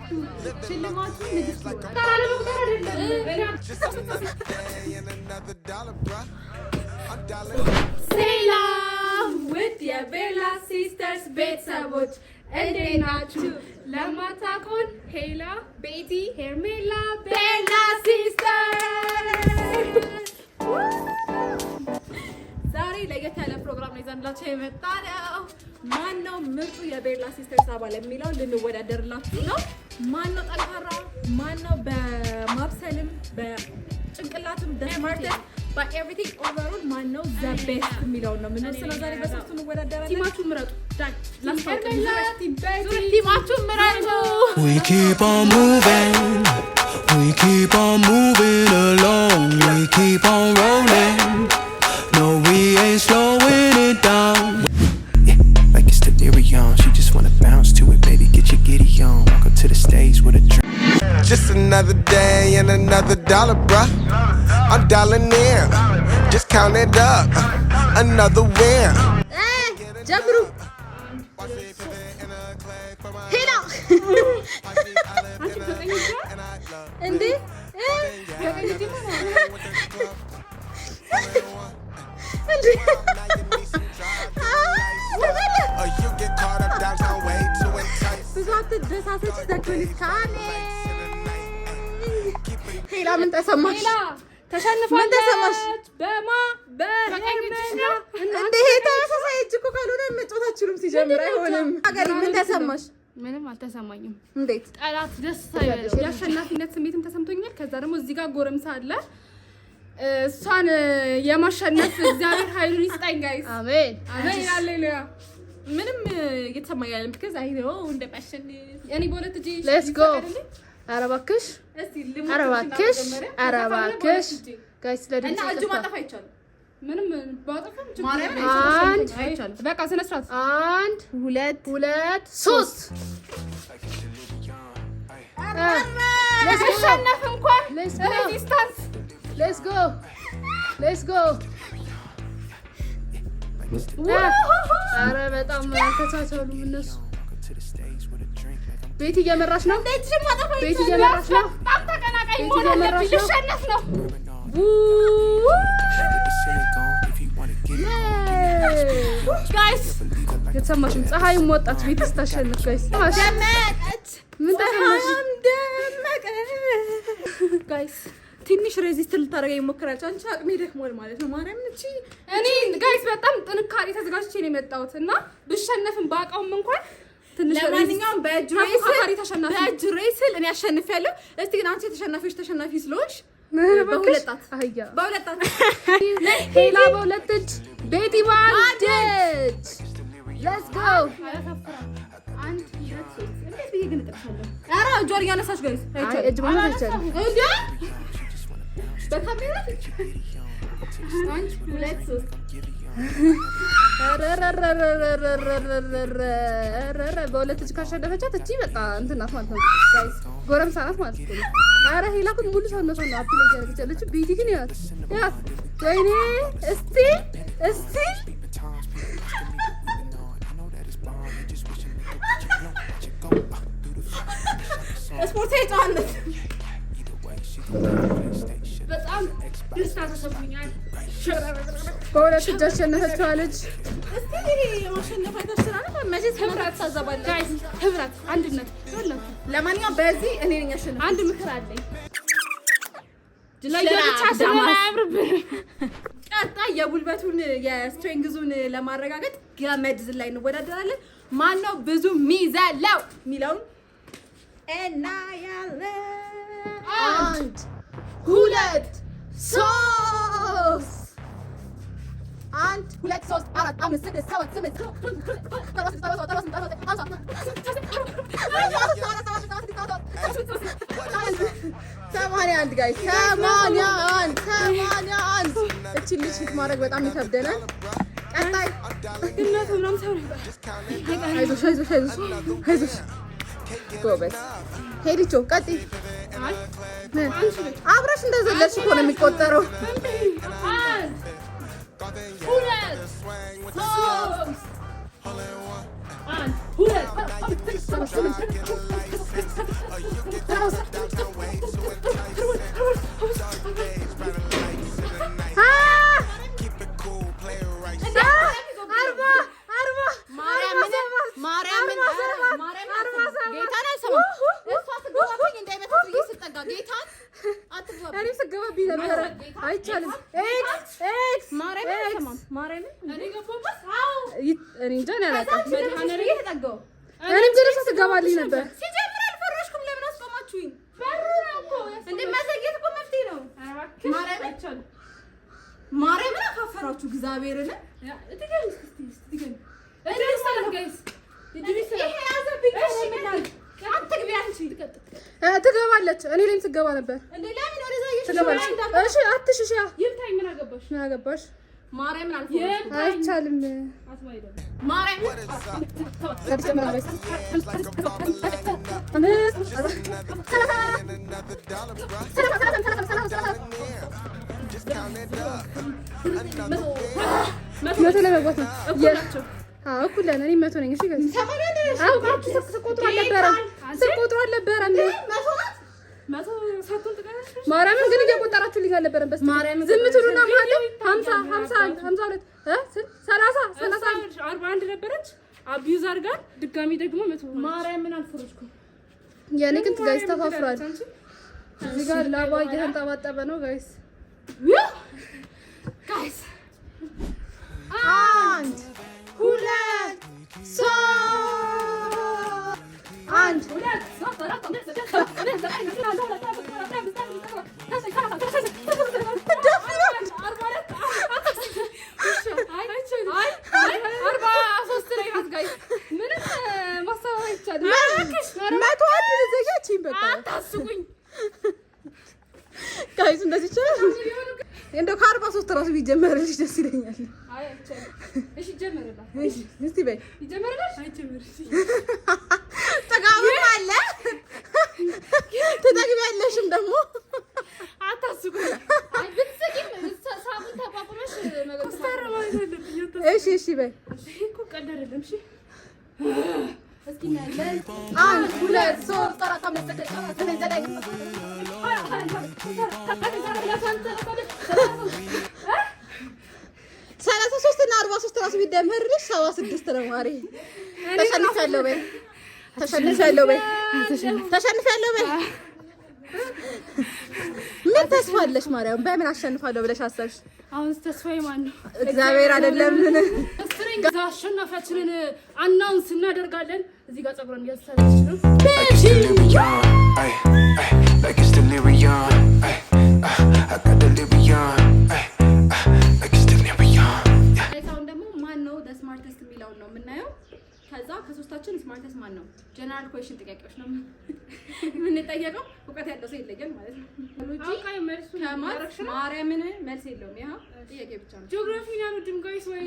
ሽልማቱ ንግስት ይሆናል። Just another day and another dollar, bruh. I'm dialing. ሰላም ውድ የቤላ Sisters ቤተሰቦች፣ እንዴት ናችሁ? ለማታውቁን ሄላ፣ ቤቲ፣ ሄርሜላ፣ ቤላ Sisters። ዛሬ ለየት ያለ ፕሮግራም ነው ይዘንላችሁ የመጣነው። ማን ነው ምርጡ የቤላ Sisters አባል የሚለው ልንወዳደርላችሁ ነው። ማን ነው ጠንካራ፣ ማን ነው በማብሰልም በጭንቅላትም smartest፣ በ everything overall ማን ነው the best የሚለውን ነው የምንወስነው። ዛሬ በሶስቱ እንወዳደራለን። Team ኣችሁ ምረጡ። Team ኣችሁ ምረጡ። We keep on moving, we keep on moving along, we keep on rolling. No, we ain't slowing it down. Yeah, like it's delirium. She just wanna bounce to it, baby. Get your giddy on. Walk up to the stage with a drink. Just another day and another dollar, bruh. I'm dialing in. Just count it up. Another win. ጀምሩ። ሄላ አንቺ በቀኝ እጇ እንዴ! በቀኝ እጅ ነው። እንዴ! Or you get caught up downtown way too enticed. ብዙ አትደሳሰች። ዘኮኒስካኔ ሄላ ምን ተሰማሽ? ሄላ ተሸንፋለች። ምን ተሰማሽ? በማ በሄርሜላ። እንዴ፣ ይሄ ተመሳሳይ እጅ እኮ ካልሆነ መጫወት አትችሉም። ሲጀምር አይሆንም። ሀገሪ ምን ተሰማሽ? ምንም አልተሰማኝም። እንዴት? ጠላት ደስ አይበለው። የአሸናፊነት ስሜትም ተሰምቶኛል። ከዛ ደግሞ እዚህ ጋር ጎረምሳ አለ። እሷን የማሸነፍ እግዚአብሔር ኃይሉን ይስጠኝ guys። አሜን። አሜን። ሃሌሉያ። ምንም እየተሰማኝ አይደለም። Because I know እንደማሸንፍ። እኔ በሁለት እጄ Let's go. ይፈቀድልኝ? ኧረ እባክሽ፣ እስቲ ኧረ እባክሽ፣ ኧረ እባክሽ guys፣ እና ለድምፅ እጁ ይቅርታ። ማጠፍ አይቻልም። ምንም ባጠፋም ችግር ማርያምን የለም። አንድ፣ አይቻልም። በቃ ስነ ስርዓት። አንድ፣ ሁለት፣ ሁለት፣ ሶስት። Like it's delirium. Ay. ሲሸነፍ እንኳን Let's go. Resistance. Let's go, let's go። Like it's ኧረ በጣም አልተቻቻሉም እነሱ። Walk up to the stage with a drink like I'm ቤት እየመራች ነው። ቤት እየመራች ነው። በጣም ተቀናቃኝ ቤት መሆን አለብኝ። እየመራች ነው። ልሸነፍ ነው። going on. With the ceiling gone. If you wanna get it on, Guys. believe it like የተሰማሽም ፀሐይም ወጣች ቤት ስታሸንፍ guys። ደመቀች። ምን ተሰማሽ? ፀሐይም ደመቀ። Guys፣ ትንሽ resist ልታደርገኝ ሞክራለች። አንቺ አቅሜ ደክሟል ማለት ነው። ማርያምን እቺ እኔ guys በጣም ጥንካሬ ተዘጋጅቼ ነው የመጣሁት እና ብሸነፍም ባውቀውም እንኳን ትንሽ ለማንኛውም በእጅ ተፎካካሪ wrestle ተሸናፊ። በእጅ wrestle እኔ አሸንፊያለሁ። እስቲ ግን አንቺ የተሸናፊዎች ተሸናፊ ስለሆንሽ በሁለት ጣት፣ አህያ። በሁለት ጣት። ሄላ በሁለት እጅ፣ ቤቲ በአንድ እጅ። Let's go. አንድ፣ ሁለት፣ ሶስት። እንዴት ብዬ ግን እጥቅሻለሁ? ኧረ እጇን እያነሳች guys። አይ፣ እጅ ማንሳት አይቻልም። እንዴ፣ በካሜራ። አንድ፣ ሁለት፣ ሶስት። ኧረ በሁለት እጅ ካሸነፈቻት እቺ በቃ እንትን ናት ማለት ነው guys፣ ጎረምሳ ናት ማለት ነው። ኧረ ሄላ ግን ሙሉ ሰውነቷን ነው appeal እያደረገች ያለችው። ቤቲ ግን ያት ያት፣ ወይኔ፣ እስቲ እስቲ። Peeping toms, people testing me. Even though I know that it's bomb, they just wishing they could let you blow, let you go. Do the fuck. ስፖርታዊ ጨዋነት። Either way, she gon' play PlayStation. በጣም ደስታ ተሰምቶኛል። በሁለት እጅ አሸነፈችዋለች። እስቲ የማሸነፍ አይታችኋል። መቼስ ህብረት ታዘባለች። Guys፣ ህብረት፣ አንድነት ይኸውላችሁ። ለማንኛውም በዚህ እኔ ነኝ ያሸነፍኩት። አንድ ምክር አለኝ። ለየብቻ ስለሆነ አያምርብንም። ቀጣይ የጉልበቱን የ strength ኡን ለማረጋገጥ ገመድ ዝላይ እንወዳደራለን። ማነው ብዙ ሚዘለው የሚለውን እናያለን። አንድ፣ ሁለት፣ ሶስት። አንድ፣ ሁለት፣ ሶስት፣ አራት፣ አምስት፣ ስድስት፣ ሰባት፣ ስምንት፣ 81 guys፣ 81፣ 81። እችን ልጅ hit ማድረግ በጣም ይከብደናል። ቀጣይ። እናቱ ምናምን ሰው አይዞሽ፣ አይዞሽ፣ አይዞሽ፣ አይዞሽ ጎበዝ። ሄዲቾ ቀጥይ። አብረሽ እንደዘለልሽ እኮ ነው የሚቆጠረው። አንድ፣ ሁለት፣ ሶስት። አንድ፣ ሁለት። Or you can take the downtown way too enticing. Dark days, bright lights in the night. Keep it cool, play it right. አርባ አርባ ማርያምን ማርያምን ማርያምን ጌታን አልሰማም። እሷ ስትገባብኝ እንዳይመታት ብዬ ስጠጋ ጌታን አትግባብኝ። እኔም ስገባብኝ ነበረ። አይቻልም። X X ማርያምን አልሰማም። ማርያምን እኔ ገባሁበት። እኔ እንጃ እኔ አላውቅም። መድኃኒዓለም ተጠጋው። እኔም ግን እሷ ስገባልኝ ነበር። ሲጀምር አልፈረሽኩም። ለምን አስቆማችሁኝ? በሩ ነው እኮ እንዴ መዘግየት እኮ መፍትሄ ነው። ኧረ እባክሽ ማርያምን አይቻልም። ማርያምን አፋፈራችሁ እግዚአብሔርን። ትገቢ እስኪ እስኪ ትገቢ። እድል ይሰጣል guys፣ እድል ይሰጣል። ይሄ ያዘብኝ። አትግቢ አንቺ። ትገባለች። እኔ ላይም ስገባ ነበር። እንዴ ለምን ወደዛ እየሸሸ ትገባለች። እሺ አትሽሽ። ያ ይምታኝ፣ ምን አገባሽ? ምን አገባሽ? ማርያምን አልፈረሽኩም። አይቻልም። አትማይ ደግሞ ማርያምን What is up? Like a barber lining up. Just another day and another dollar, bruh. I'm dialing in. Just count it up. Another win. 100 ለመግባት ነው። እኩል ናቸው። አዎ እኩል ነን። እኔ 100 ነኝ። እሺ guys አውቃችሁ ስቆጥሩ አልነበረም፣ ስቆጥሩ አልነበረም። 100 ሳትሆን ትቀራለሽ። ማርያምን ግን እየቆጠራችሁልኝ አልነበረም። በስተ ዝም ትሉና መሀል ላይ 50፣ 51፣ 52 ስንት? 30፣ 31። 41 ነበረች። Abuse አድርጋ ድጋሚ ደግሞ 100 ሆነች። ማርያምን አልፈረሽኩም። የኔ ግን guys ተፋፍሯል። አንቺ እዚህ ጋር ላባ እየተንጠባጠበ ነው guys። Guys አንድ ሁለት ሶስት አንድ ሁለት ሶስት አራት አምስት ስድስት ሰባት ስምንት ዘጠኝ አስር አንድ ሁለት አራት አራት አምስት ስድስት ሰባት 42። 43 ላይ ናት guys። ምንም ማሰብ አይቻልም። 101 ዘያችኝ በቃ አታስቁኝ። Guys እንደዚህ ይቻላል። እንደው ከ43 እራሱ ቢጀመርልሽ ደስ ይለኛል። አይ አይቻልም። እሺ ይጀመርላት፣ እሺ እስቲ በይ። ይጀመርልሽ። አይጀመርሽ። ጥጋብም አለ ትጠግቢያለሽም ደግሞ። አታስቁኝ። አይ ብትስቂም ሳቡን ተቋቁመሽ ኮስተር ማለት አለብኝ። እሺ እሺ በይ። ይሄ እኮ ቀልድ አይደለም። እሺ እስኪ እናያለን። አንድ ሁለት ሶስት አራት አምስት ስድስት ሰባት ስምንት ዘጠኝ 33 እና 43 እራሱ ቢደመርልሽ 76 ነው። ማሬ ተሸንፊያለሁ በይ፣ ተሸንፊያለሁ በይ፣ ተሸንፊያለሁ በይ። ምን ተስፋ አለሽ ማርያም? በምን አሸንፋለሁ ብለሽ አሰብሽ? አሁን ተስፋዬ ማን ነው? እግዚአብሔር አይደለም ምን እስረኝ ከዛ አሸናፊያችንን announce እናደርጋለን። እዚህ ጋር ፀጉሯን እያስተሳሰች ነው። Like it's delirium, ay, ay, like it's delirium, ay, I got delirium, ay, like it's delirium. Yeah. Guys አሁን ደግሞ ማን ነው the smartest የሚለውን ነው የምናየው። ከዛ ከሶስታችን smartest ማን ነው? General question ጥያቄዎች ነው የምንጠየቀው። እውቀት ያለው ሰው ይለያል ማለት ነው። አውቃ መልሱን ከ math ያረግሽ ነው። ማርያምን መልስ የለውም። ያ ጥያቄ ብቻ ነው። ጂኦግራፊ ያሉ guys ወይ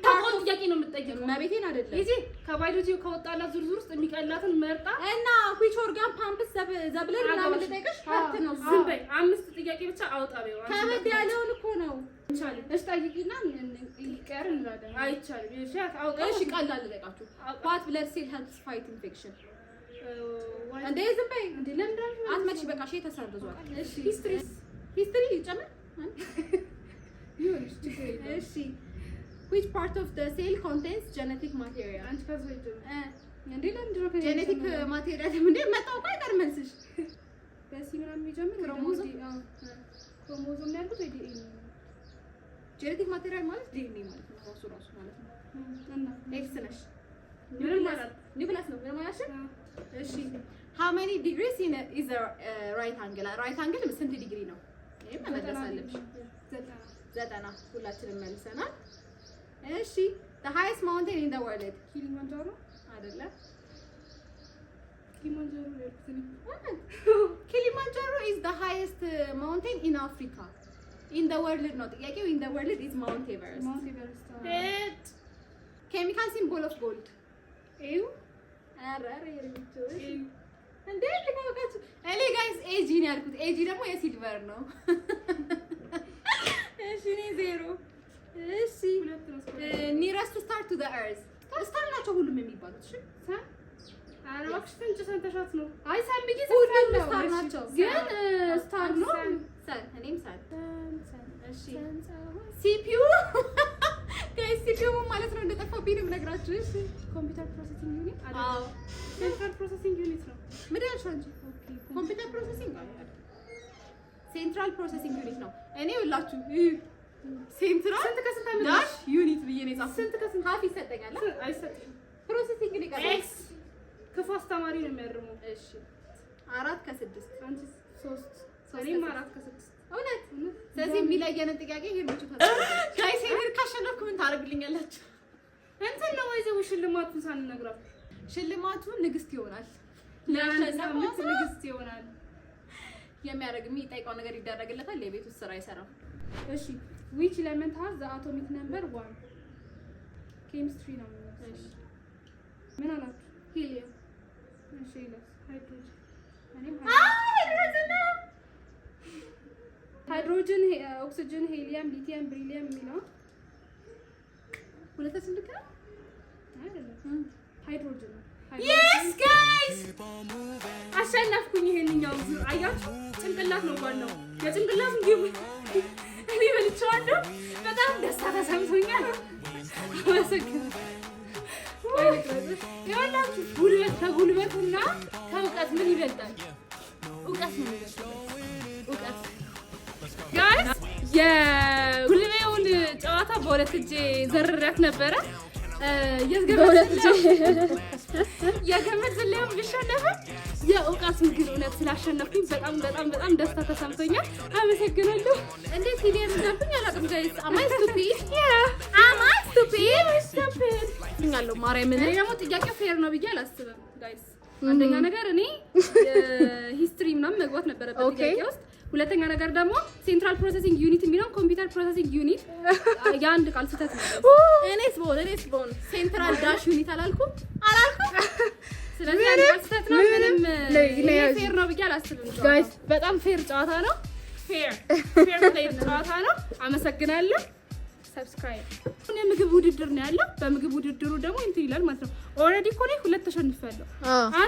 ታውቀውን ጥያቄ ነው የምትጠየቀው። መቤቴን አይደለም። ይዚ ከባዮሎጂ ከወጣላት ዝርዝር ውስጥ የሚቀላትን መርጣ እና which organ pumps the blood ምናምን ልጠይቅሽ heart ነው። ዝም በይ። አምስት ጥያቄ ብቻ አውጣ በይው። አንቺ ከበድ ያለውን እኮ ነው። አይቻልም። እሺ ጠይቂና ይቀር እንላለን። አይቻልም። እሺ አውጣ። እሺ ቀላል ልጠይቃችሁ። What blood cell helps fight infection? እንዴ ዝም በይ። እንዴ ለምንድን ነው አትመልሺ። በቃ እሺ ተሰርዟል። እሺ History history ይጨምር። ይሁን ችግር የለውም። እሺ which part of the cell contains genetic material? አንቺ ከዚህ ይጀምር። እንዴ ለምንድን ነው ከእኔ Genetic የጀመረው? Material እንዴ መጣው እኮ አይቀር መልስሽ። በ C ምናምን የሚጀምር ወይ ደግሞ ክሮሞዞም? D አዎ ክሮሞዞም ነው ያልኩት ወይ ዲኤንኤ ነው? Genetic material ማለት ዲኤንኤ ማለት ነው ራሱ ራሱ ማለት ነው። እና X ነሽ። ምንም ማለት ኒውክለስ ነው ምንም አላልሽም? እሺ how many degrees in a, is a right angle? Right angle ስንት ዲግሪ ነው? ይሄም መመለስ አለብሽ። 90። 90 ሁላችንም መልሰናል። እሺ the highest mountain in the world? ኪሊማንጃሮ። አይደለም። ኪሊማንጃሮ ነው ያልኩት እኔ። ኪሊማንጃሮ is the highest mountain in Africa. In the world ነው ጥያቄው። In the world is Mount Everest. Mount Everest አዎ። ሄድ Chemical symbol of gold? AU። ኧረ ኧረ የርግቹ እንዴ ልካውቃችሁ። እኔ guys AG ነው ያልኩት። AG ደግሞ የ silver ነው። እሺ እኔ 0። እሺ ሁለት ነው። Nearest star to the earth? Star ናቸው ሁሉም የሚባሉት። እሺ Sun. ኧረ እባክሽ ፍንጭ ሰምተሻት ነው። አይ sun ብዬ ሁሉም ጽፌያለሁ። star ናቸው። ግን star ነው። Sun፣ እኔም sun። እሺ፣ CPU guys፣ CPU ማለት ነው እንደጠፋብኝ ነው የምነግራችሁ። እሺ። Computer processing unit አይደለም። አዎ። Central processing unit ነው። ምንድን ያልሽው አንቺ? Computer processing፣ central processing unit ነው። እኔ ሁላችሁ central ስንት ከስንት አመጣሽ? Dash unit ብዬ ነው የጻፍኩት። ስንት ከስንት? Half ይሰጠኛል። አይሰጥም። Processing ነው የቀረው። X ክፉ አስተማሪ ነው የሚያርመው። እሺ፣ 4 ከ6። አንቺ 3፣ 3 እኔም ከ6። 4 ከ6። እውነት። ስለዚህ የሚለየንን ጥያቄ ሄዶቹ guys፣ ሄድ ካሸነፍኩ ምን ታደርግልኛላችሁ? እንትን ነው ወይዘው ሽልማቱን ሳንነግራችሁ ሽልማቱ ንግስት ይሆናል። ለአንድ ለአሸነፈው ሳምንት ሰው ንግስት ይሆናል። የሚያደርግ የሚጠይቀው ነገር ይደረግለታል። የቤት ውስጥ ስራ አይሰራም። እሺ፣ which element has the atomic number 1? ኬሚስትሪ ነው የሚመስለው። ምን አላችሁ? ሂሊየም። እሺ፣ ይለስ ሃይድሮጅን። እኔም ሃይድሮጅን ነው። ሃይድሮጅን፣ ኦክሲጅን፣ ሄሊየም፣ ሊቲየም፣ ብሪሊየም የሚለው ሁለታችን ልክ ነው። አይደለም፣ ሃይድሮጅን ነው። Yes guys። Keep on moving. አሸነፍኩኝ። ይሄንኛው ዙር አያችሁ፣ ጭንቅላት ነው ዋናው። የጭንቅላቱን game እኔ በልቼዋለሁ። በጣም ደስታ ተሰምቶኛል። አመሰግናለሁ። ይኸውላችሁ ጉልበት ከጉልበትና ከእውቀት ምን ይበልጣል? እውቀት ነው የሚበልጠው። እውቀት guys። የጉልቤውን ጨዋታ በሁለት እጄ ዘርሬያት ነበረ። የገመድ ዝላዩን ብሸነፍም የእውቀቱን ግን እውነት ስላሸነፍኩኝ በጣም በጣም በጣም ደስታ ተሰምቶኛል። አመሰግናለሁ። እንዴት ሂሊየም እንዳልኩኝ አላውቅም guys። Am I stupid? Am I stupid? አለው ማርያምን። እኔ ደግሞ ጥያቄው fair ነው ብዬ አላስብም guys። አንደኛ ነገር እኔ history ምናምን መግባት ነበረበት ጥያቄ ውስጥ። ሁለተኛ ነገር ደግሞ central processing unit የሚለውን computer processing unit የአንድ ቃል ስህተት ነው። እኔስ በሆን central dash unit አላልኩም አላልኩም። ስለዚህ የአንድ ቃል ስህተት ነው። ምንም ይሄ fair ነው ብዬ አላስብም። Guys። በጣም fair ጨዋታ ነው። Fair fair play ጨዋታ ነው። አመሰግናለሁ። Subscribe። የምግብ ውድድር ነው ያለው። በምግብ ውድድሩ ደግሞ እንትን ይላል ማለት ነው። Already እኮ እኔ ሁለት ተሸንፌያለሁ።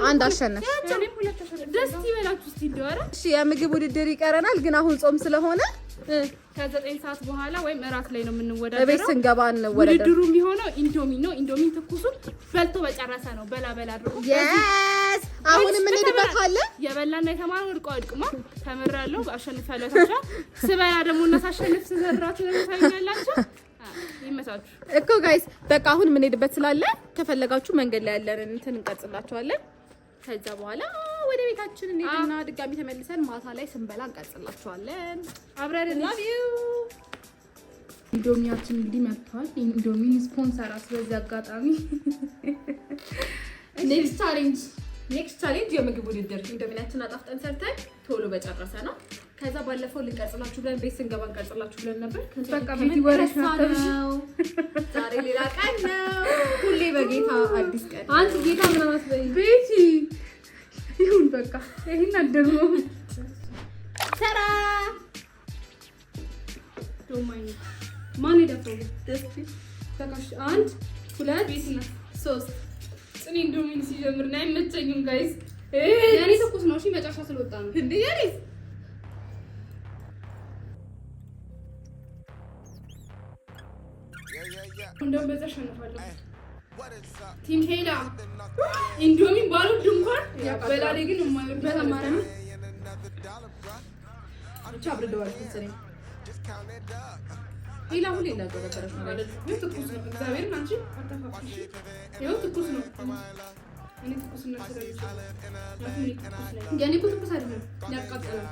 አንድ አሸነፍ። እኔም ሁለት ተሸንፌያለሁ። ደስ ይበላችሁ እስቲ እንደው ኧረ እሺ፣ የምግብ ውድድር ይቀረናል፣ ግን አሁን ጾም ስለሆነ ከ9 ሰዓት በኋላ ወይም እራት ላይ ነው እቤት የምንወዳደረው። ስንገባ እንወዳደር። ውድድሩ የሚሆነው ኢንዶሚ ነው። ኢንዶሚን ትኩሱን በልቶ በጨረሰ ነው። በላ በላ አድርጎ Yes፣ አሁን የምንሄድበት አለ። የበላና የተማረ ወድቆ አይወድቅማ። ተምሬያለሁ፣ አሸንፊያለሁ። ታቻ ስበላ ደግሞ እና ሳሸንፍ ስዘራችሁ ደግሞ ታዩኛላችሁ። ይመቻችሁ። እኮ guys፣ በቃ አሁን የምንሄድበት ስላለ ከፈለጋችሁ መንገድ ላይ ያለንን እንትን እንቀርጽላችኋለን። ከዛ በኋላ ወደ ቤታችን እንሄድና ድጋሚ ተመልሰን ማታ ላይ ስንበላ እንቀርጽላችኋለን። አብረን Love you። ኢንዶሚያችን እንግዲህ መጥቷል። ኢንዶሚን ስፖንሰር አስ በዚህ አጋጣሚ Next challenge፣ next challenge የምግብ ውድድር ኢንዶሚናችን አጣፍጠን ሰርተን ቶሎ በጨረሰ ነው። ከዛ ባለፈው ልንቀርጽላችሁ ብለን ቤት ስንገባ እንቀርጽላችሁ ብለን ነበር። ከዛ በቃ ከምን ቤቲ ወሬሽ ረሳነው። ዛሬ ሌላ ቀን ነው። ሁሌ በጌታ አዲስ ቀን። አንቺ ጌታ ምናምን አትበይ ቤቲ። ይሁን በቃ ይሄን አደግሞ ተራ ዶማኝ ማን የደፈው? በቃ እሺ፣ አንድ፣ ሁለት፣ ሶስት። ጽኔ ኢንዶሚን ሲጀምር ነው አይመቸኝም guys። የኔ ትኩስ ነው። እሺ፣ መጨረሻ ስለወጣ ነው። እንዴ የኔስ? እንደውም በዛ አሸንፋለሁ። Team ሄላ ኢንዶሚን ባልወድ እንኳን በላሌ ግን የማይወድ በጣም ማርያምን ብቻ አብርደዋል መሰለኝ። ሌላ ሁሌ እንዳልተበረሽ ነው። ይኸው ትኩስ ነው። እግዚአብሔርን አንቺ አታፋፍሽ። ይኸው ትኩስ ነው። እኔ ትኩስነት ስለምችል ምክንያቱም እኔ ትኩስ ነኝ። የእኔ እኮ ትኩስ አይደለም፣ ያቃጥላል።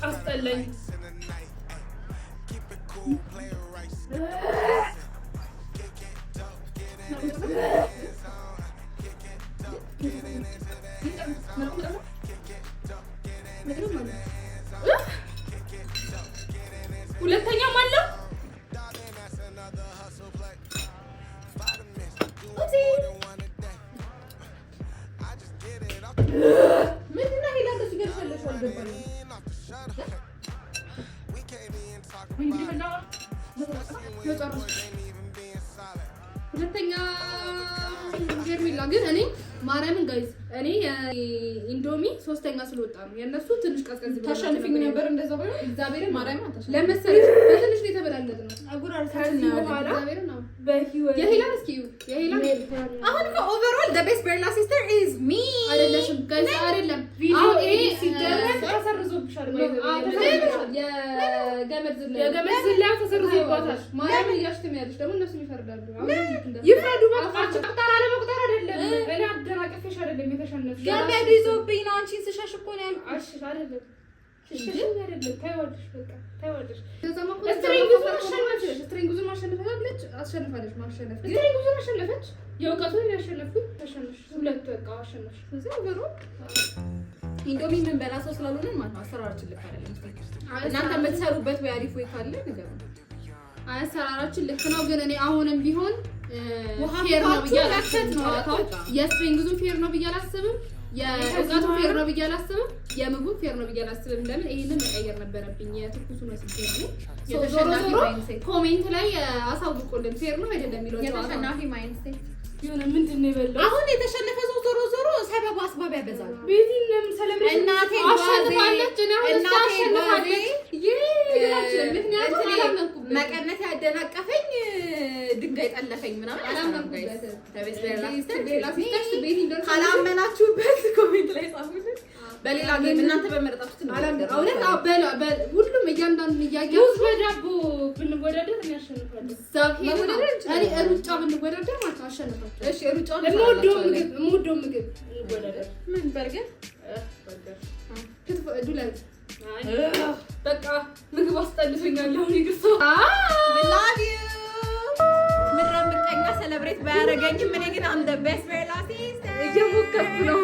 አስጠላኝ። ሁለተኛም አለው። ምንድን ነው ሄላ እንደዚህ ገርሻለሽ? አልገባኝም። settle. We can't even talk about it. Especially when your boys ain't even being solid. ሁለተኛ ሄርሜላ ግን እኔ ማርያምን guys፣ እኔ የኢንዶሚ ሶስተኛ ስለወጣ ነው፣ የእነሱ ትንሽ ቀዝቀዝ ብሎ ታሸንፊኝ ነበር እንደዛ ባይሆን። እግዚአብሔርን። ማርያምን አታሸንፊኝ። ለመሰለሽ በትንሽ ነው የተበላለጥ ነው። ከዚህ በኋላ እግዚአብሔርን ነው። በህይወት የሄላን እስኪ እዩ፣ የሄላን። አሁን እኮ overall the best Berla sister is me። አይደለሽም guys፣ አይደለም። ቪዲዮ አሁን ይሄ edit ሲደረግ ተሰርዞብሻል። ተሰርዞብሻል። የገመድ ዝላይ የገመድ ዝላዩ ተሰርዞባታል። ማርያምን እያልሽ ትሚያለሽ፣ ደግሞ እነሱም ይፈርዳሉ። አሁን ይፍረዱ በቃ። መቁጠር አለመቁጠር አይደለም። እኔ አደናቅፌሽ አይደለም የተሸነፍሽ። ገመዱ ይዞብኝ ነው። አንቺን ስሸሽ እኮ ነው ያልኩት። አሽሽ አይደለም፣ ሽሽሽኝ አይደለም። ታይዋለሽ፣ በቃ ታይዋለሽ። strength ኡን አሸነፈች። Strength ኡን ማሸነፋለች፣ አሸንፋለች። ማሸነፍ ግን Strength ኡን አሸነፈች። የእውቀቱን ያሸነፍኩኝ ተሸነፍሽ። ሁለት በቃ አሸነፍሽ። ስለዚህ ነገሩ ኢንዶሚ የምንበላ ሰው ስላልሆንን ማለት ነው አሰራራችን ልክ አይደለም። እናንተ የምትሰሩበት ወይ አሪፍ ወይ ካለ ንገሩን። አሰራራችን ልክ ነው፣ ግን እኔ አሁንም ቢሆን ውሃ fair ነው ብዬ ፍታችሁ አላስብም። መክተት ነው። ጨዋታው በቃ። የ strength ኡን fair ነው ብዬ አላስብም። የእውቀቱ fair ነው ብዬ አላስብም። የምግቡ fair ነው ብዬ አላስብም። ለምን ይሄንን መቀየር ነበረብኝ? የትኩሱን ወስጄ ነው። So ዞሮ የተሸናፊ ዞሮ mindset። Comment ላይ አሳውቁልን fair ነው አይደለም የሚለው ጨዋታ። የተሸናፊ mindset። የሆነ ምንድን ነው የበላው? አሁን የተሸነፈ ሰው ዞሮ ዞሮ ሰበብ አስባብ ያበዛል። ቤቲ ለምን celebration እናቴ አሸንፋለች። እኔ አሁን እሷ እናቴ አሸንፋለች። ይህ ልላችልም፣ ምክንያቱም እንትኔ አላመንኩበትም። መቀነት ያደናቀፈኝ ድንጋይ ጠለፈኝ ምናምን። አላመንኩበትም። ቤላ Sisters ቤቲ እንደሆነ ካላመናችሁበት comment ላይ ጻፉልን። በሌላ game እናንተ በመረጣችሁት አላመ- እውነት አዎ፣ ሁሉም እያንዳንዱን እያየሁ ሙዝ በዳቦ ብንወዳደር እኔ አሸንፋለሁ። እግዚአብሔር መወዳደር እንችላለን። እኔ ሩጫ ብንወዳደር ማለት ነው አሸንፋቸው። እሺ ሩጫውን የምወደው ምግብ፣ የምወደው ምግብ እንወዳደር። ምን? በርገር? በርገር። ክትፎ፣ ዱለት። አይ፣ በቃ ምግብ አስጠልቶኛል። አሁን ይቅርታ። Love you። ምድረ ምቀኛ celebrate ባያደርገኝም እኔ ግን I'm the best Berla sister። እየሞከርኩ ነው።